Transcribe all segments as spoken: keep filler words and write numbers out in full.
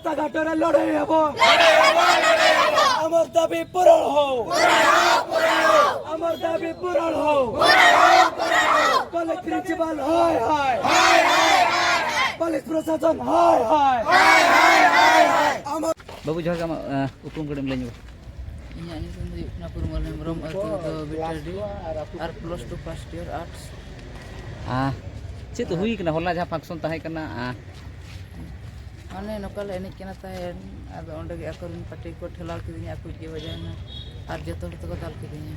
রাস্তাঘাটে লড়াই হব। আমার দাবি পূরণ হোক। আমার দাবি পূরণ হোক। কলেজ প্রিন্সিপাল হায় হায়। পুলিশ প্রশাসন হায় হায়। আমার ᱵᱟᱹᱵᱩ, ᱡᱚᱦᱟᱨ ᱜᱮ᱾ ᱟᱢᱟᱜ, ᱮᱸ, ᱩᱯᱨᱩᱢ ᱠᱟᱹᱴᱤᱡ ᱮᱢ ᱞᱟᱹᱭ ᱧᱚᱜᱟ᱾ ᱤᱧᱟᱹᱜ ᱧᱩᱛᱩᱢ ᱫᱚ ᱦᱩᱭᱩᱜ ᱠᱟᱱᱟ ᱯᱚᱨᱤᱢᱚᱞ ᱦᱮᱢᱵᱨᱚᱢ, ᱟᱹᱛᱩ ᱫᱚ ᱵᱤᱴᱟᱰᱤ, ᱟᱨ plus two first year arts. ᱟᱸ, ᱪᱮᱫ ᱦᱩᱭ ᱠᱟᱱᱟ ᱦᱚᱞᱟ ᱡᱟᱦᱟᱸ ᱯᱷᱟᱝᱥᱚᱱ ᱛᱟᱦᱮᱸ ᱠᱟᱱᱟ? ᱟᱸ, ᱢᱟᱱᱮ ᱱᱚᱝᱠᱟ ᱞᱮ ᱮᱱᱮᱡ ᱠᱟᱱᱟ ᱛᱟᱦᱮᱸᱫ, ᱟᱫᱚ ᱚᱸᱰᱮ ᱜᱮ ᱟᱠᱚᱨᱮᱱ ᱯᱟᱹᱴᱤ ᱠᱚ ᱴᱷᱮᱞᱟᱣ ᱠᱤᱫᱤᱧᱟ, ᱟᱠᱚ ᱜᱮ ᱵᱟᱡᱟᱣᱮᱱᱟ ᱟᱨ ᱡᱚᱛᱚ ᱦᱚᱲ ᱛᱮᱠᱚ ᱫᱟᱞ ᱠᱤᱫᱤᱧᱟ᱾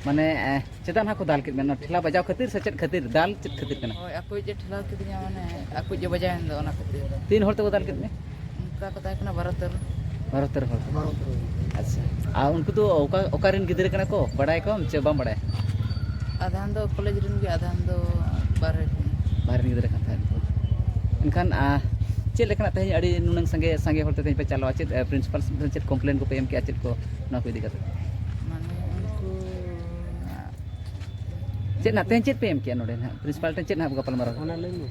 ᱢᱟᱱᱮ, ᱮ, ᱪᱮᱫᱟᱜ ᱱᱟᱦᱟᱜ ᱠᱚ ᱫᱟᱞ ᱠᱮᱫ ᱢᱮᱭᱟ? ᱚᱱᱟ ᱴᱷᱮᱞᱟᱣ ᱵᱟᱡᱟᱣ ᱠᱷᱟᱹᱛᱤᱨ ᱥᱮ ᱪᱮᱫ ᱠᱷᱟᱹᱛᱤᱨ? ᱫᱟᱞ ᱪᱮᱫ ᱠᱷᱟᱹᱛᱤᱨ ᱠᱟᱱᱟ? ᱦᱳᱭ, ᱟᱠᱚᱭᱤᱡ ᱮ ᱴᱷᱮᱞᱟᱣ ᱠᱤᱫᱤᱧᱟ, ᱢᱟᱱᱮ ᱟᱠᱚᱭᱤᱡ ᱮ ᱵᱟᱡᱟᱣᱮᱱ ᱫᱚ, ᱚᱱᱟ ᱠᱷᱟᱹᱛᱤᱨ᱾ ᱛᱤᱱ ᱦᱚᱲ ᱛᱮᱠᱚ ᱫᱟᱞ ᱠᱮᱫ ᱢᱮᱭᱟ? ᱚᱱᱠᱟ ᱠᱚ ᱛᱟᱦᱮᱸ ᱠᱟᱱᱟ ᱵᱟᱨᱚ ᱛᱮᱨᱚ᱾ ᱵᱟᱨᱚ ᱛᱮᱨᱚ ᱦᱚᱲ᱾ ᱟᱪᱪᱷᱟ, ᱟᱨ ᱩᱱᱠᱩ ᱫᱚ ᱚᱠᱟ, ᱚᱠᱟ ᱨᱮᱱ ᱜᱤᱫᱽᱨᱟᱹ ᱠᱟᱱᱟ ᱠᱚ, ᱵᱟᱲᱟᱭ ᱠᱚᱣᱟᱢ ᱪᱮ ᱵᱟᱢ ᱵᱟᱲᱟᱭᱟ? ᱟᱫᱷᱟᱱ ᱫᱚ ᱠᱚᱞᱮᱡᱽ ᱨᱮᱱ ᱜᱮ, ᱟᱫᱷᱟᱱ ᱫᱚ ᱵᱟᱨᱦᱮ ᱠᱷᱚᱱ᱾ ᱵᱟᱨᱦᱮ ᱨᱮᱱ ᱜᱤᱫᱽᱨᱟᱹ ᱠᱟᱱ ᱛᱟᱦᱮᱸᱫ ᱠᱚ᱾ ᱮᱱᱠᱷᱟᱱ, ᱟ, ᱪᱮᱫ ᱞᱮᱠᱟᱱᱟᱜ ᱛᱮᱦᱮᱧ ᱟᱹᱰᱤ ᱱᱩᱱᱟᱹᱝ ᱥᱟᱸᱜᱮ, ᱥᱟᱸᱜᱮ ᱦᱚᱲ ᱛᱮ ᱛᱮᱦᱮᱧ ᱯᱮ ᱪᱟᱞᱟᱣᱟ? ᱪᱮᱫ, ᱮ, ᱯᱨᱤᱱᱥᱤᱯᱟᱞ ᱥᱮᱫ ᱪᱮᱫ ᱠᱚᱢᱯᱞᱮᱱ ᱠᱚᱯᱮ ᱮᱢ ᱠᱮᱜᱼᱟ, ᱪᱮᱫ ᱠᱚ ᱱᱚᱣᱟ ᱠᱚ ᱤᱫᱤ ᱠᱟᱛᱮ? ᱢᱟᱱᱮ ᱩᱱᱠᱩ ᱪᱮᱫ ᱱᱟᱜ ᱛᱮᱦᱮᱧ ᱪᱮᱫ ᱯᱮ ᱮᱢ ᱠᱮᱜᱼᱟ ᱱᱚᱰᱮ ᱱᱟᱜ? ᱯᱨᱤᱱᱥᱤᱯᱟᱞ ᱴᱷᱮᱱ ᱪᱮᱫ ᱱᱟᱜ ᱜᱟᱯᱟᱞ ᱢᱟᱨᱟᱣ? ᱚᱱᱟ ᱞᱟᱹᱭ ᱢᱮ᱾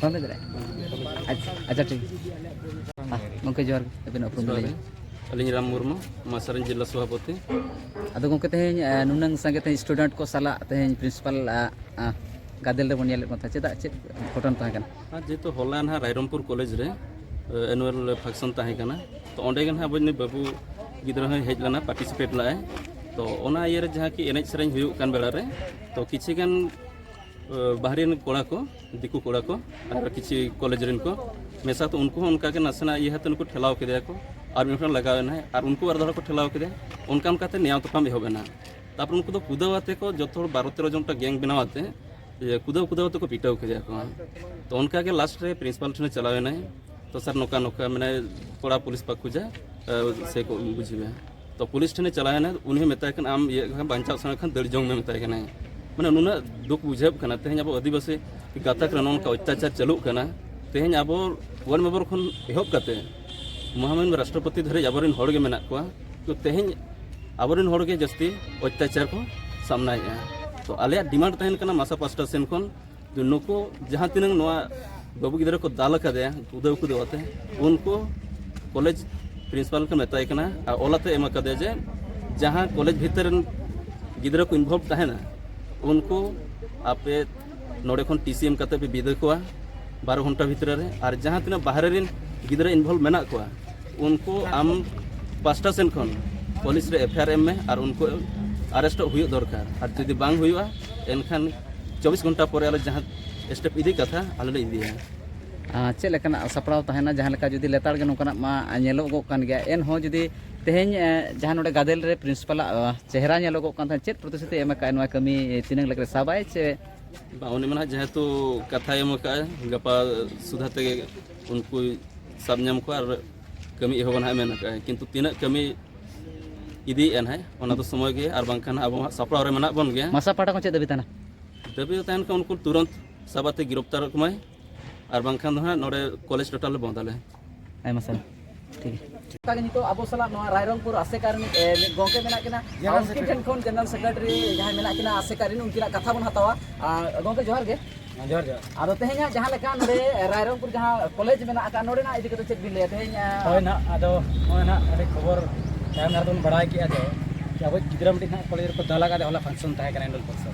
ᱵᱟᱢ ᱞᱟᱹᱭ ᱫᱟᱲᱮᱭᱟᱜᱼᱟ? ᱟᱪᱪᱷᱟ, ᱟᱪᱪᱷᱟ, ᱴᱷᱤᱠ ᱜᱮᱭᱟ᱾ ᱟ, ᱜᱚᱢᱠᱮ ᱡᱚᱦᱟᱨ ᱜᱮ, ᱟᱹᱵᱤᱱᱟᱜ ᱩᱯᱨᱩᱢ ᱡᱚᱦᱟᱨ ᱞᱟᱹᱭ ᱜᱮ᱾ ᱵᱤᱱ᱾ ᱟᱹᱞᱤᱧ ᱨᱟᱢ ᱢᱩᱨᱢᱩ, ᱢᱟᱥᱟᱨᱮᱱ ᱡᱤᱞᱟ ᱥᱚᱵᱷᱟᱯᱚᱛᱤ᱾ ᱟᱫᱚ ᱜᱚᱢᱠᱮ, ᱛᱮᱦᱮᱧ, ᱮ, ᱱᱩᱱᱟᱹᱝ ᱥᱟᱸᱜᱮ ᱛᱮᱦᱮᱧ ᱥᱴᱩᱰᱮᱱᱴ ᱠᱚ ᱥᱟᱞᱟᱜ ᱛᱮᱦᱮᱧ ᱯᱨᱤᱱᱥᱤᱯᱟᱞ, ᱟ, ᱟ, ᱜᱟᱫᱮᱞ ᱨᱮᱵᱚᱱ ᱧᱮᱞᱮᱫ ᱠᱚ ᱛᱟᱦᱮᱸᱫ, ᱪᱮᱫᱟᱜ, ᱪᱮᱫ ᱜᱷᱚᱴᱚᱱ ᱛᱟᱦᱮᱸ ᱠᱟᱱᱟ? ᱟᱨ ᱡᱮᱦᱮᱛᱩ ᱦᱚᱞᱟ ᱱᱟᱦᱟᱜ ᱨᱟᱭᱨᱚᱝᱯᱩᱨ ᱠᱚᱞᱮᱡᱽ ᱨᱮ, ᱮ, ᱮᱱᱩᱣᱟᱞ ᱯᱷᱟᱝᱥᱚᱱ ᱛᱟᱦᱮᱸ ᱠᱟᱱᱟ, ᱛᱚ ᱚᱸᱰᱮ ᱜᱮ ᱱᱟᱦᱟᱜ ᱟᱵᱚ ᱱᱩᱭ ᱵᱟᱹᱵᱩ ᱜᱤᱫᱽᱨᱟᱹ ᱦᱚᱸᱭ ᱦᱮᱡ ᱞᱮᱱᱟ, ᱯᱟᱨᱴᱤᱥᱤᱯᱮᱴ ᱞᱮᱫᱼᱟᱭ᱾ ᱛᱚ ᱚᱱᱟ ᱤᱭᱟᱹ ᱨᱮ ᱡᱟᱦᱟᱸ ᱠᱤ ᱮᱱᱮᱡ ᱥᱮᱨᱮᱧ ᱦᱩᱭᱩᱜ ᱠᱟᱱ ᱵᱮᱲᱟ ᱨᱮ, ᱛᱚ ᱠᱤᱪᱷᱤ ᱜᱟᱱ, ᱮ, ᱵᱟᱦᱨᱮ ᱨᱮᱱ ᱠᱚᱲᱟ ᱠᱚ, ᱫᱤᱠᱩ ᱠᱚᱲᱟ ᱠᱚ, ᱟᱨ ᱠᱤᱪᱷᱤ ᱠᱚᱞᱮᱡᱽ ᱨᱮᱱ ᱠᱚ ᱢᱮᱥᱟ, ᱛᱚ ᱩᱱᱠᱩ ᱦᱚᱸ ᱚᱱᱠᱟ ᱜᱮ ᱱᱟᱥᱮᱱᱟᱜ ᱤᱭᱟᱹ ᱦᱟᱛᱮ ᱱᱩᱠᱩ ᱴᱷᱮᱞᱟᱣ ᱠᱮᱫᱮᱭᱟ ᱠᱚ, ᱟᱨ ᱢᱤᱫ ᱦᱚᱲ ᱞᱟᱜᱟᱣ ᱮᱱᱟᱭ, ᱟᱨ ᱩᱱᱠᱩ ᱵᱟᱨ ᱫᱚᱦᱲᱟ ᱠᱚ ᱴᱷᱮᱞᱟᱣ ᱠᱮᱫᱮᱭᱟ᱾ ᱚᱱᱠᱟ ᱚᱱᱠᱟᱛᱮ ᱱᱮᱭᱟᱣ ᱛᱟᱯᱟᱢ ᱮᱦᱚᱵ ᱮᱱᱟ᱾ ᱛᱟᱨᱯᱚᱨ ᱩᱱᱠᱩ ᱫᱚ ᱠᱩᱫᱟᱹᱣ ᱟᱛᱮ ᱠᱚ, ᱡᱚᱛᱚ ᱦᱚᱲ ᱵᱟᱨᱚ ᱛᱮᱨᱚ ᱡᱚᱱ ᱴᱟ ᱜᱮᱝ ᱵᱮᱱᱟᱣ ᱟᱛᱮ, ᱤᱭᱟᱹ, ᱠᱩᱫᱟᱹᱣ ᱠᱩᱫᱟᱹᱣ ᱛᱮᱠᱚ ᱯᱤᱴᱟᱹᱣ ᱠᱮᱫᱮᱭᱟ ᱠᱚ᱾ ᱛᱚ ᱚᱱᱠᱟ ᱜᱮ ᱞᱟᱥᱴ ᱨᱮ ᱯᱨᱤᱱᱥᱤᱯᱟᱞ ᱴᱷᱮᱱᱮ ᱪᱟᱞᱟᱣ ᱮᱱᱟᱭ᱾ ᱛᱚ ᱥᱟᱨ, ᱱᱚᱝᱠᱟ ᱱᱚᱝᱠᱟ, ᱢᱟᱱᱮ, ᱠᱚᱲᱟ ᱯᱩᱞᱤᱥ ᱯᱟᱠ ᱠᱷᱚᱡᱟ, ᱮ, ᱥᱮ ᱠᱚ ᱵᱩᱡᱷᱟᱹᱣᱟ᱾ ᱛᱚ ᱯᱩᱞᱤᱥ ᱴᱷᱮᱱᱮ ᱪᱟᱞᱟᱣ ᱮᱱᱟ, ᱩᱱᱤ ᱦᱚᱸ ᱢᱮᱛᱟᱭ ᱠᱟᱱᱟ, "ᱟᱢ ᱤᱭᱟᱹ ᱠᱷᱟᱱ ᱵᱟᱧᱪᱟᱣ ᱥᱟᱱᱟ ᱠᱷᱟᱱ ᱫᱟᱹᱲ ᱡᱚᱝ ᱢᱮ", ᱢᱮᱛᱟᱭ ᱠᱟᱱᱟᱭ᱾ ᱢᱟᱱᱮ, ᱱᱩᱱᱟᱹᱜ ᱫᱩᱠ ᱵᱩᱡᱷᱟᱹᱜ ᱠᱟᱱᱟ, ᱛᱮᱦᱮᱧ ᱟᱵᱚ ᱟᱹᱫᱤᱵᱟᱹᱥᱤ ᱜᱟᱛᱟᱠ ᱨᱮ ᱱᱚᱜᱼᱚ ᱱᱚᱝᱠᱟ ᱚᱛᱛᱟᱪᱟᱨ ᱪᱟᱹᱞᱩᱜ ᱠᱟᱱᱟ᱾ ᱛᱮᱦᱮᱧ ᱟᱵᱚ ᱣᱟᱨᱰ ᱢᱮᱢᱵᱟᱨ ᱠᱷᱚᱱ ᱮᱦᱚᱵ ᱠᱟᱛᱮ ᱢᱚᱦᱟᱢᱟᱹᱦᱤᱢ ᱨᱟᱥᱴᱨᱚᱯᱚᱛᱤ ᱫᱷᱟᱹᱨᱤᱡ ᱟᱵᱚᱨᱮᱱ ᱦᱚᱲ ᱜᱮ ᱢᱮᱱᱟᱜ ᱠᱚᱣᱟ᱾ ᱛᱚ ᱛᱮᱦᱮᱧ ᱟᱵᱚᱨᱮᱱ ᱦᱚᱲ ᱜᱮ ᱡᱟᱹᱥᱛᱤ ᱚᱛᱛᱟᱪᱟᱨ ᱠᱚ ᱥᱟᱢᱱᱟᱭᱮᱫᱼᱟ᱾ ᱛᱚ ᱟᱞᱮᱭᱟᱜ ᱰᱤᱢᱟᱱᱰ ᱛᱟᱦᱮᱱ ᱠᱟᱱᱟ ᱢᱟᱥᱟ ᱯᱟᱥᱴᱟ ᱥᱮᱱ ᱠᱷᱚᱱ, ᱡᱮ ᱱᱩᱠᱩ ᱡᱟᱦᱟᱸ ᱛᱤᱱᱟᱹᱝ ᱱᱚᱣᱟ ᱵᱟᱹᱵᱩ ᱜᱤᱫᱽᱨᱟᱹ ᱠᱚ ᱫᱟᱞ ᱟᱠᱟᱫᱮᱭᱟ ᱠᱩᱫᱟᱹᱣ ᱠᱩᱫᱟᱹᱣ ᱟᱛᱮ, ᱩᱱᱠᱩ ᱠᱚᱞᱮᱡᱽ ᱯᱨᱤᱱᱥᱤᱯᱟᱞ ᱠᱚ ᱢᱮᱛᱟᱭ ᱠᱟᱱᱟ ᱟᱨ ᱚᱞ ᱟᱛᱮ ᱮᱢ ᱟᱠᱟᱫᱮᱭᱟ ᱡᱮ ᱡᱟᱦᱟᱸ ᱠᱚᱞᱮᱡᱽ ᱵᱷᱤᱛᱤᱨ ᱨᱮᱱ ᱜᱤᱫᱽᱨᱟᱹ ᱠᱚ ᱤᱱᱵᱷᱚᱞᱵᱷ ᱛᱟᱦᱮᱱᱟ, ᱩᱱᱠᱩ ᱟᱯᱮ ᱱᱚᱰᱮ ᱠᱷᱚᱱ ᱴᱤ ᱥᱤ ᱮᱢ ᱠᱟᱛᱮ ᱯᱮ ᱵᱤᱫᱟᱹᱭ ᱠᱚᱣᱟ ᱵᱟᱨᱚ ᱜᱷᱚᱱᱴᱟ ᱵᱷᱤᱛᱨᱤ ᱨᱮ᱾ ᱟᱨ ᱡᱟᱦᱟᱸ ᱛᱤᱱᱟᱹᱜ ᱵᱟᱦᱨᱮ ᱨᱮᱱ ᱜᱤᱫᱽᱨᱟᱹ ᱤᱱᱵᱷᱚᱞᱵᱷ ᱢᱮᱱᱟᱜ ᱠᱚᱣᱟ, ᱩᱱᱠᱩ ᱟᱢ ᱯᱟᱥᱴᱟ ᱥᱮᱱ ᱠᱷᱚᱱ ᱯᱩᱞᱤᱥ ᱨᱮ ᱮᱯᱷ ᱟᱭ ᱟᱨ ᱮᱢ ᱢᱮ ᱟᱨ ᱩᱱᱠᱩ ᱟᱨᱮᱥᱴᱚᱜ ᱦᱩᱭᱩᱜ ᱫᱚᱨᱠᱟᱨ᱾ ᱟᱨ ᱡᱩᱫᱤ ᱵᱟᱝ ᱦᱩᱭᱩᱜᱼᱟ, ᱮᱱᱠᱷᱟᱱ ᱪᱚᱵᱵᱤᱥ ᱜᱷᱚᱱᱴᱟ ᱯᱚᱨᱮ ᱟᱞᱮ ᱡᱟᱦᱟᱸ ᱥᱴᱮᱯ ᱤᱫᱤ ᱠᱟᱛᱷᱟ, ᱟᱞᱮ ᱞᱮ ᱤᱫᱤᱭᱟ᱾ ᱟᱨ ᱪᱮᱫ ᱞᱮᱠᱟᱱᱟᱜ ᱥᱟᱯᱲᱟᱣ ᱛᱟᱦᱮᱱᱟ? ᱡᱟᱦᱟᱸ ᱞᱮᱠᱟ ᱡᱩᱫᱤ ᱞᱮᱛᱟᱲ ᱜᱮ ᱱᱚᱝᱠᱟᱱᱟᱜ ᱢᱟ ᱧᱮᱞᱚᱜᱚᱜ ᱠᱟᱱ ᱜᱮᱭᱟ, ᱮᱱᱦᱚᱸ ᱡᱩᱫᱤ ᱛᱮᱦᱮᱧ ᱮ, ᱡᱟᱦᱟᱸ ᱱᱚᱰᱮ ᱜᱟᱫᱮᱞ ᱨᱮ ᱯᱨᱤᱱᱥᱤᱯᱟᱞᱟᱜ ᱮ, ᱪᱮᱦᱨᱟ ᱧᱮᱞᱚᱜᱚᱜ ᱠᱟᱱ ᱛᱟᱦᱮᱸᱫ, ᱪᱮᱫ ᱯᱨᱚᱛᱤᱥᱨᱩᱛᱤ ᱮᱢ ᱟᱠᱟᱫ ᱱᱚᱣᱟ ᱠᱟᱹᱢᱤ ᱛᱤᱱᱟᱹᱝ ᱞᱮᱠᱟᱨᱮ ᱥᱟᱵᱟᱭ ᱥᱮ? ᱵᱟᱝ, ᱩᱱᱤ ᱢᱟ ᱱᱟᱦᱟᱜ ᱡᱮᱦᱮᱛᱩ ᱠᱟᱛᱷᱟᱭ ᱮᱢ ᱟᱠᱟᱫᱼᱟ, ᱜᱟᱯᱟ ᱥᱩᱫᱷᱟ ᱛᱮᱜᱮ ᱩᱱᱠᱩ ᱥᱟᱵ ᱧᱟᱢ ᱠᱚᱣᱟ ᱟᱨ ᱠᱟᱹᱢᱤ ᱮᱦᱚᱵᱟ ᱱᱟᱦᱟᱜ ᱢᱮᱱ ᱟᱠᱟᱫᱼᱟ, ᱠᱤᱱᱛᱩ ᱛᱤᱱᱟᱹᱜ ᱠᱟᱹᱢᱤ ᱤᱫᱤᱭᱮᱫᱼᱟ ᱱᱟᱦᱟᱜ, ᱚᱱᱟ ᱫᱚ ᱥᱚᱢᱚᱭ ᱜᱮ, ᱟᱨ ᱵᱟᱝᱠᱷᱟᱱ ᱟᱵᱚ ᱦᱟᱸᱜ ᱥᱟᱯᱲᱟᱣ ᱨᱮ ᱢᱮᱱᱟᱜ ᱵᱚᱱ ᱜᱮᱭᱟ᱾ ᱢᱟᱥᱟ ᱯᱟᱦᱴᱟ ᱠᱷᱚᱱ ᱪᱮᱫ ᱫᱟᱹᱵᱤ ᱛᱟᱦᱮᱱᱟ? ᱫᱟᱹᱵᱤ ᱫᱚ ᱛᱟᱦᱮᱱ ᱠᱷᱟᱱ ᱩᱱᱠᱩ ᱛᱩᱨᱟᱹᱱᱛ ᱥᱟᱵ ᱟᱛᱮ ᱜᱤᱨᱚᱯᱛᱟᱨᱚᱜ ᱠᱚᱢᱟᱭ, ᱟᱨ ᱵᱟᱝᱠᱷᱟᱱ ᱫᱚ ᱦᱟᱸᱜ ᱱᱚᱰᱮ ᱠᱚᱞᱮᱡᱽ ᱴᱳᱴᱟᱞ ᱞᱮ ᱵᱚᱱᱫ ᱟᱞᱮ᱾ ᱟᱭᱢᱟ ᱥᱟᱨᱦᱟᱣ᱾ ᱴᱷᱤᱠ ᱜᱮᱭᱟ᱾ ᱚᱱᱠᱟᱜᱮ ᱱᱤᱛᱚᱜ ᱟᱵᱚ ᱥᱟᱞᱟᱜ ᱱᱚᱣᱟ ᱨᱟᱭᱨᱚᱝᱯᱩᱨ ᱟᱥᱮᱠᱟ ᱨᱤᱱᱤᱡ ᱮ, ᱢᱤᱫ ᱜᱚᱝᱠᱮ ᱢᱮᱱᱟᱜ ᱠᱤᱱᱟ᱾ ᱟᱨ ᱩᱱᱠᱤᱱ ᱴᱷᱮᱱ ᱠᱷᱚᱱ ᱡᱮᱱᱟᱨᱮᱞ ᱥᱮᱠᱨᱮᱴᱟᱨᱤ ᱡᱟᱦᱟᱸᱭ ᱢᱮᱱᱟᱜ ᱠᱤᱱᱟ ᱟᱥᱮᱠᱟ ᱨᱤᱱ, ᱩᱱᱠᱤᱱᱟᱜ ᱠᱟᱛᱷᱟ ᱵᱚᱱ ᱦᱟᱛᱟᱣᱟ᱾ ᱟᱨ ᱜᱚᱝᱠᱮ ᱡᱚᱦᱟᱨ ᱜᱮ᱾ ᱡᱚᱦᱟᱨ ᱡᱚᱦᱟᱨ᱾ ᱟᱫᱚ ᱛᱮᱦᱮᱧᱟᱜ ᱡᱟᱦᱟᱸ ᱞᱮᱠᱟ ᱱᱚᱰᱮ ᱨᱟᱭᱨᱚᱝᱯᱩᱨ ᱡᱟᱦᱟᱸ ᱠᱚᱞᱮᱡᱽ ᱢᱮᱱᱟᱜ ᱟᱠᱟᱫ, ᱱᱚᱰᱮᱱᱟᱜ ᱤᱫᱤ ᱠᱟᱛᱮ ᱪᱮᱫ ᱵᱤᱱ ᱞᱟᱹᱭᱟ ᱛᱮᱦᱮᱧ? ᱟ, ᱦᱳᱭ ᱱᱟᱦᱟᱜ, ᱟᱫᱚ ᱱᱚᱜᱼᱚᱭ ᱱᱟᱦᱟᱜ ᱟᱹᱰᱤ ᱠᱷᱚᱵᱚᱨ ᱛᱟᱭᱚᱢ ᱫᱟᱨᱟ ᱛᱮᱵᱚᱱ ᱵᱟᱲᱟᱭ ᱠᱮᱜᱼᱟ ᱡᱮ, ᱡᱮ ᱟᱵᱚ ᱜᱤᱫᱽᱨᱟᱹ ᱢᱤᱫᱴᱤᱡ ᱱᱟᱦᱟᱜ ᱠᱚᱞᱮᱡᱽ ᱨᱮᱠᱚ ᱫᱟᱞ ᱟᱠᱟᱫ, ᱦᱚᱞᱟ ᱯᱷᱟᱝᱥᱚᱱ ᱛᱟᱦᱮᱸ ᱠᱟᱱᱟ ᱮᱱᱩᱣᱟᱞ ᱯᱷᱟᱝᱥᱚᱱ᱾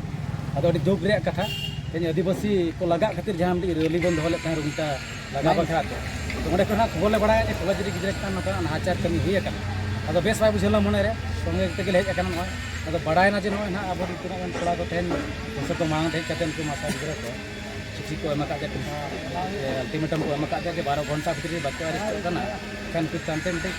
ᱟᱫᱚ ᱟᱹᱰᱤ ᱫᱩᱠ ᱨᱮᱭᱟᱜ ᱠᱟᱛᱷᱟ, ᱛᱮᱦᱮᱧ ᱟᱹᱫᱤᱵᱟᱹᱥᱤ ᱠᱚ ᱞᱟᱜᱟᱜ ᱠᱷᱟᱹᱛᱤᱨ ᱡᱟᱦᱟᱸ ᱢᱤᱫᱴᱤᱡ ᱨᱮᱞᱤ ᱵᱚᱱ ᱫᱚᱦᱚ ᱞᱮᱫ ᱛᱟᱦᱮᱸᱫ ᱨᱩᱢᱴᱟ ᱞᱟᱜᱟ ᱵᱟᱠᱷᱨᱟ ᱛᱮ᱾ ᱛᱚ ᱚᱸᱰᱮ ᱠᱷᱚᱱ ᱱᱟᱦᱟᱜ ᱠᱷᱚᱵᱚᱨ ᱞᱮ ᱵᱟᱲᱟᱭᱟ ᱡᱮ ᱠᱚᱞᱮᱡᱽ ᱨᱮ ᱜᱤᱫᱽᱨᱟᱹ ᱪᱮᱛᱟᱱ ᱱᱚᱝᱠᱟᱱᱟᱜ ᱱᱟᱦᱟᱪᱟᱨ ᱠᱟᱹᱢᱤ ᱦᱩᱭ ᱟᱠᱟᱱᱟ᱾ ᱟᱫᱚ ᱵᱮᱥ ᱵᱟᱭ ᱵᱩᱡᱷᱟᱹᱣ ᱞᱮᱱᱟ ᱢᱚᱱᱮ ᱨᱮ, ᱥᱚᱸᱜᱮ ᱛᱮᱜᱮ ᱞᱮ ᱦᱮᱡ ᱟᱠᱟᱱᱟ ᱱᱚᱜᱼᱚᱭ᱾ ᱟᱫᱚ ᱵᱟᱲᱟᱭᱮᱱᱟ ᱡᱮ ᱱᱚᱜᱼᱚᱭ ᱱᱟᱦᱟᱜ ᱟᱵᱚ ᱨᱮᱱ ᱛᱤᱱᱟᱹᱜ ᱜᱟᱱ ᱠᱚᱲᱟ ᱠᱚ ᱛᱮᱦᱮᱧ ᱯᱚᱭᱥᱟ ᱠᱚ ᱢᱟᱲᱟᱝ ᱨᱮ ᱦᱮᱡ ᱠᱟᱛᱮ ᱩᱱᱠᱩ ᱢᱟᱥᱟ ᱜᱤᱫᱽᱨᱟᱹ ᱠᱚ ᱪᱤᱴᱷᱤ ᱠᱚ ᱮᱢ ᱟᱠᱟᱫ ᱞᱮᱭᱟ, ᱟᱞᱴᱤᱢᱮᱴᱟᱢ ᱠᱚ ᱮᱢ ᱟᱠᱟᱫ ᱞᱮᱭᱟ ᱡᱮ ᱵᱟᱨᱚ ᱜᱷᱚᱱᱴᱟ ᱵᱷᱤᱛᱨᱤ ᱨᱮ ᱵᱟᱠᱚ ᱟᱨᱮᱥᱴᱚᱜ ᱠᱟᱱᱟ, ᱮᱱᱠᱷᱟᱱ ᱩᱱᱠᱩ ᱪᱮᱛᱟᱱ ᱛᱮ ᱢᱤᱫᱴᱤᱡ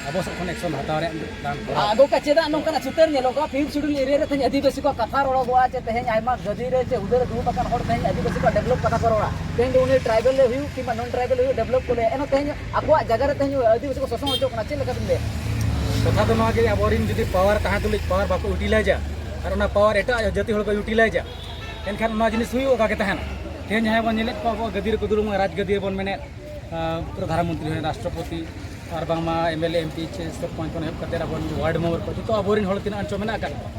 ᱟᱵᱚ ᱥᱮᱫ ᱠᱷᱚᱱ ᱮᱠᱥᱚᱱ ᱦᱟᱛᱟᱣ ᱨᱮᱭᱟᱜ ᱢᱤᱫᱴᱟᱝ ᱠᱚᱨᱟᱣ᱾ ᱟᱫᱚ ᱚᱱᱠᱟ ᱪᱮᱫᱟᱜ ᱱᱚᱝᱠᱟᱱᱟᱜ ᱪᱤᱛᱟᱹᱨ ᱧᱮᱞᱚᱜᱼᱟ? ᱯᱷᱤᱯᱛᱷ ᱥᱤᱰᱩᱞ ᱮᱨᱤᱭᱟ ᱨᱮ ᱛᱮᱦᱮᱧ ᱟᱹᱫᱤᱵᱟᱹᱥᱤ ᱠᱚᱣᱟᱜ ᱠᱟᱛᱷᱟ ᱨᱚᱲᱚᱜᱚᱜᱼᱟ ᱡᱮ ᱛᱮᱦᱮᱧ ᱟᱭᱢᱟ ᱜᱟᱹᱫᱤ ᱨᱮ ᱪᱮ ᱦᱩᱫᱟᱹ ᱨᱮ ᱫᱩᱲᱩᱵ ᱟᱠᱟᱱ ᱦᱚᱲ ᱛᱮᱦᱮᱧ ᱟᱹᱫᱤᱵᱟᱹᱥᱤ ᱠᱚᱣᱟᱜ ᱰᱮᱵᱷᱞᱚᱯ ᱠᱟᱛᱷᱟ ᱠᱚ ᱨᱚᱲᱟ᱾ ᱛᱮᱦᱮᱧ ᱫᱚ ᱩᱱᱤ ᱴᱨᱟᱭᱵᱮᱞ ᱨᱮ ᱦᱩᱭᱩᱜ ᱠᱤᱝᱵᱟ ᱱᱚᱱ ᱴᱨᱟᱭᱵᱮᱞ ᱨᱮ ᱦᱩᱭᱩᱜ, ᱰᱮᱵᱷᱞᱚᱯ ᱠᱚ ᱞᱟᱹᱭᱟ, ᱮᱱᱦᱚᱸ ᱛᱮᱦᱮᱧ ᱟᱠᱚᱣᱟᱜ ᱡᱟᱭᱜᱟ ᱨᱮ ᱛᱮᱦᱮᱧ ᱟᱹᱫᱤᱵᱟᱹᱥᱤ ᱠᱚ ᱥᱳᱥᱚᱱ ᱦᱚᱪᱚᱜ ᱠᱟᱱᱟ᱾ ᱪᱮᱫ ᱞᱮᱠᱟ ᱵᱤᱱ ᱞᱟᱹᱭᱟ? ᱠᱟᱛᱷᱟ ᱫᱚ ᱱᱚᱣᱟ ᱜᱮ, ᱟᱵᱚᱨᱮᱱ ᱡᱩᱫᱤ ᱯᱟᱣᱟᱨ ᱛᱟᱦᱮᱸ ᱛᱩᱞᱩᱡ ᱯᱟᱣᱟᱨ ᱵᱟᱠᱚ ᱤᱭᱩᱴᱤᱞᱟᱭᱤᱡᱟ ᱟᱨ ᱚᱱᱟ ᱯᱟᱣᱟᱨ ᱮᱴᱟᱜ ᱡᱟᱹᱛᱤ ᱦᱚᱲ ᱠᱚ ᱤᱭᱩᱴᱤᱞᱟᱭᱤᱡᱟ, ᱮᱱᱠᱷᱟᱱ ᱚᱱᱟ ᱡᱤᱱᱤᱥ ᱦᱩᱭᱩᱜ ᱚᱠᱟ ᱜᱮ ᱛᱟᱦᱮᱱᱟ? ᱛᱮᱦᱮᱧ ᱡᱟᱦᱟᱸᱭ ᱵᱚᱱ ᱧᱮᱞᱮᱫ ᱠᱚᱣᱟ ᱟᱵᱚ ᱜᱟᱹᱫᱤ ᱨᱮᱠᱚ ᱫᱩᱲᱩᱵ, ᱨᱟᱡᱽ ᱜᱟᱹᱫᱤ ᱨᱮᱵᱚᱱ ᱢᱮᱱᱮᱫ, ᱟᱸ, ᱯᱨᱚᱫᱷᱟᱱ ᱢᱚᱱᱛᱨᱤ ᱦᱩᱭᱮᱱ, ᱨᱟᱥᱴᱨᱚᱯᱚᱛᱤ, ᱟᱨ ᱵᱟᱝᱢᱟ M L A, M P, sarpanch ᱠᱷᱚᱱ ᱮᱦᱚᱵ ᱠᱟᱛᱮ ᱟᱵᱚᱨᱮᱱ ᱣᱟᱨᱰ ᱢᱮᱢᱵᱟᱨ ᱠᱚ ᱡᱚᱛᱚ ᱟᱵᱚᱨᱮᱱ ᱦᱚᱲ ᱛᱤᱱᱟᱹᱜ ᱟᱱ ᱪᱚ ᱢᱮᱱᱟᱜ ᱟᱠᱟᱫ ᱠᱚᱣᱟ᱾